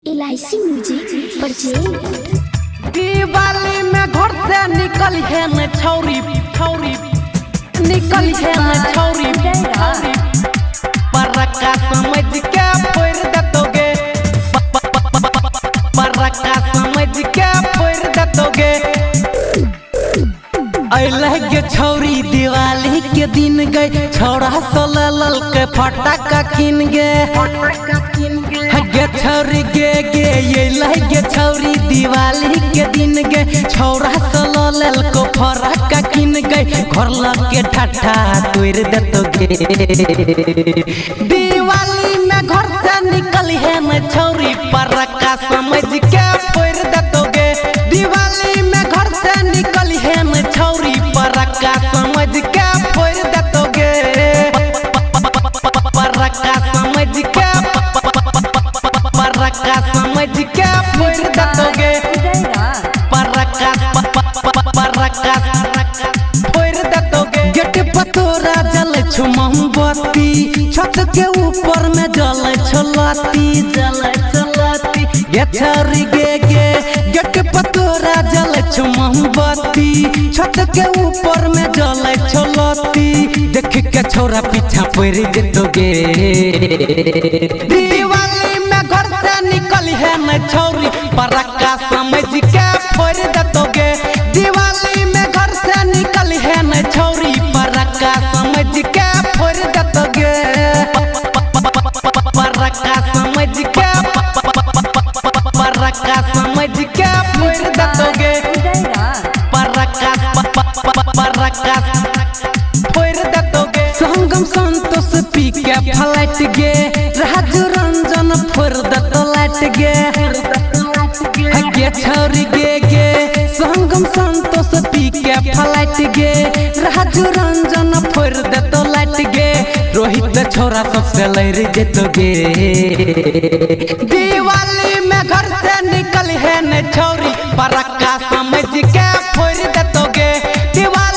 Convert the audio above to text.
LIC music purchase. Diwali में घर से निकल है न छौरी, छौरी निकल है न छौरी, छौरी। परक्का समझ के फोड़ दतोगे, परक्का समझ के फोड़ दतोगे। अइले गे छौरी दिवाली के दिन गए, छौड़ा सो लल के फटाका किन गे। गे छौरी गे गे अइले गे छौरी दिवाली के दिन गे, छौड़ा सो लल को फटाका किन गए। घर लग के ठट्ठा तोड़ देतो गे। दिवाली में घर से निकल है न छौरी, परक्का समझ के फोड़ देतो गे। दिवाली में घर से निकल है न छौरी, परक्का समझ के फोड़ देतो गे। परक्का समझ के, परक्का समझ के फोड़ देतो गे। परक्का परक्का फोड़ देतो गे। गेट पर तोरा जलै छौ मोमबत्ती, छत के ऊपर में जलै छौ लत्ती, जलै छौ लत्ती। गे छौरी गे गे गेट पर तोरा जलै छौ मोमबत्ती, छत के ऊपर में जलै छौ लत्ती। देख के छौरा पीछा पड़ जेतो गे। दिवाली में घर से निकल है न छौरी, परक्का समझ के फोड़ देतो गे। दिवाली में घर से निकल है न छौरी, परक्का समझ के फोड़ देतो गे। परक्का समझ के, परक्का समझ के फोड़ देतो गे। परक्का परक्का फोड़ देतो गे। संगम संतोष पी के फलट गे, राजू रंजन फोड़ देतो लाट गे। गे छौरी गे गे संगम संतोष पी के फलट गे, राजू रंजन फोड़ देतो लाट गे। रोहित छोरा सबसे लड़ जेतो गे। दिवाली में घर से निकल है न छौरी, परक्का समझ के फोड़ देतो गे। दिवाली